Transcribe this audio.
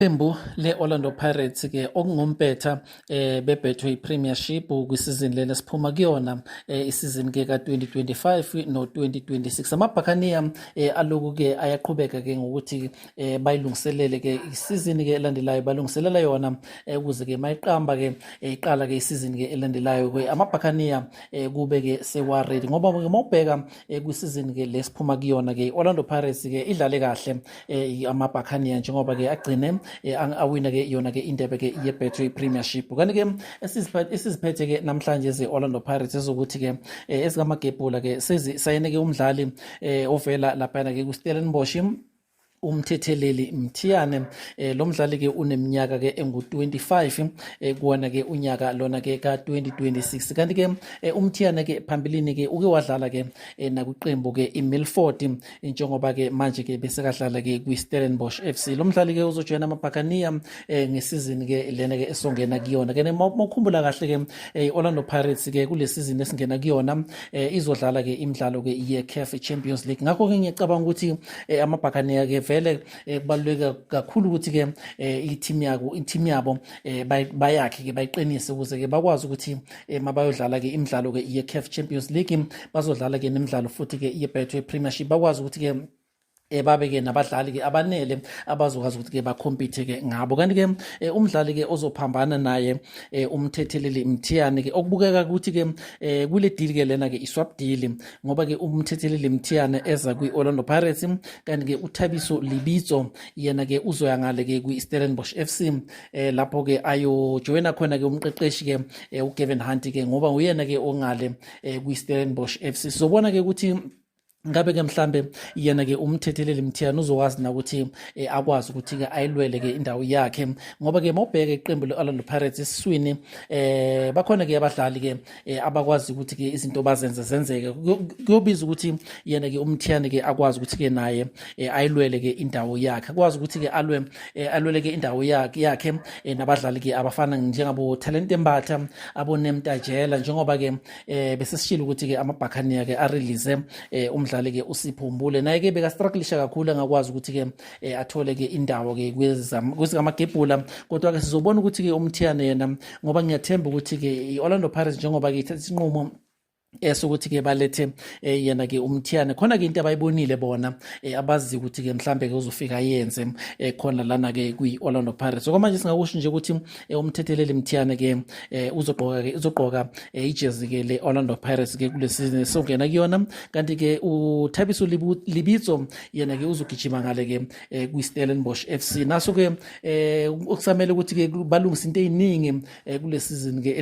Iqembu le-Orlando Pirates ke okungompetha bebhethwe iPremiership kwisizini lena siphuma kuyona, isizini ke ka-2025 no-2026. Amabhakhaniya aloku ke ayaqhubeka ke ngokuthi bayilungiselele ke isizini ke elandelayo, balungiselela yona ukuze ke mayiqamba ke iqala ke isizini ke elandelayo ke amabhakhaniya kube ke sewa ready, ngoba ke mawubheka kwisizini ke lesiphuma kuyona ke Orlando Pirates ke idlale kahle amaBhakaniya, njengoba ke agcine awina ke yona ke indebe ke ye-Betway Premiership. Kanti ke esiziphethe ke namhlanje ze-Orlando Pirates ezokuthi ke ezikamagebhula ke sezisayine ke umdlali ovela laphana ke ku-Stellenbosch, uMthetheleli Mthiyane. Lo mdlali ke uneminyaka ke engu-25 kuwona ke unyaka lona ke ka-2026. Kanti ke uMthiyane ke phambilini ke uke wadlala ke nakwiqembu ke iMilford, njengoba ke manje ke besekadlala ke kwi-Stellenbosch FC. Lo mdlali ke uzojoyina amaBhakaniya ngesizini ke lena ke esongena kuyona ke. Mawukhumbula kahle ke, Orlando Pirates ke kule season esingena kuyona izodlala ke imidlalo ke ye-CAF Champions League. Ngakho ke ngiyacabanga ukuthi amaBhakaniya ke vele kubaluleke kakhulu ukuthi ke i-team yabo i-team yabo bayakhe ke, bayiqinise ukuze ke bakwazi ukuthi mabayodlala ke imidlalo ke ye-CAF Champions League, bazodlala ke nemidlalo futhi ke ye-Betway Premiership, bakwazi ukuthi ke babe ke nabadlali ke abanele abazokwazi ukuthi ke bacompete ke ngabo. Kanti ke umdlali ke ozophambana naye uMthetheleli Mthiyane ke, okubukeka ukuthi ke kule deal ke lena ke iswap deal, ngoba ke uMthetheleli Mthiyane eza kwi-Orlando Pirates, kanti ke uThabiso Libitso yena ke uzoya ngale ke kwi-Stellenbosch FC, lapho ke ayojoyina khona ke umqeqeshi ke uGavin Hunt ke, ngoba uyena ke ongale kwi-Stellenbosch FC. Sizobona ke ukuthi ngabe ke mhlambe yena ke uMthetheleli Mthiyane uzokwazi na ukuthi akwazi ukuthi ke ayilwele ke indawo yakhe, ngoba ke mawubheke iqembu le-Orlando Pirates esiswini bakhona ke abadlali ke abakwazi ukuthi ke izinto bazenze zenzeke. Kuyobiza ukuthi yena ke uMthiyane ke akwazi ukuthi ke naye ayilwele ke indawo yakhe, akwazi ukuthi ke alwe alwele ke indawo yakhe nabadlali ke abafana njengabo Talent Mbatha, abo Nemtajela, njengoba ke bese sishilo ukuthi ke amaBhakhaniya ke arelease umdlali ke uSipho Mbule. Naye ke beka strugglisha kakhulu, engakwazi ukuthi ke athole ke indawo ke kwezikamagebhula. Kodwa ke sizobona ukuthi ke uMthiyane yena, ngoba ngiyathemba ukuthi ke i-Orlando Pirates, njengoba ke ithatha isinqumo esokuthi ke balethe yena ke uMthiyane, khona ke into abayibonile bona abazi ukuthi ke mhlambe ke uzofika yenze khona lana ke kwi-Orlando Pirates. Okwamanje singakusho nje ukuthi uMthetheleli Mthiyane ke uzogqoka ijezi ke le Orlando Pirates ke kule season esongena kuyona. Kanti ke uThabiso Libitso yena ke uzogijima ngale ke kwi-Stellenbosch FC. Naso ke okusamele ukuthi ke balungise into eziningi kule season ke.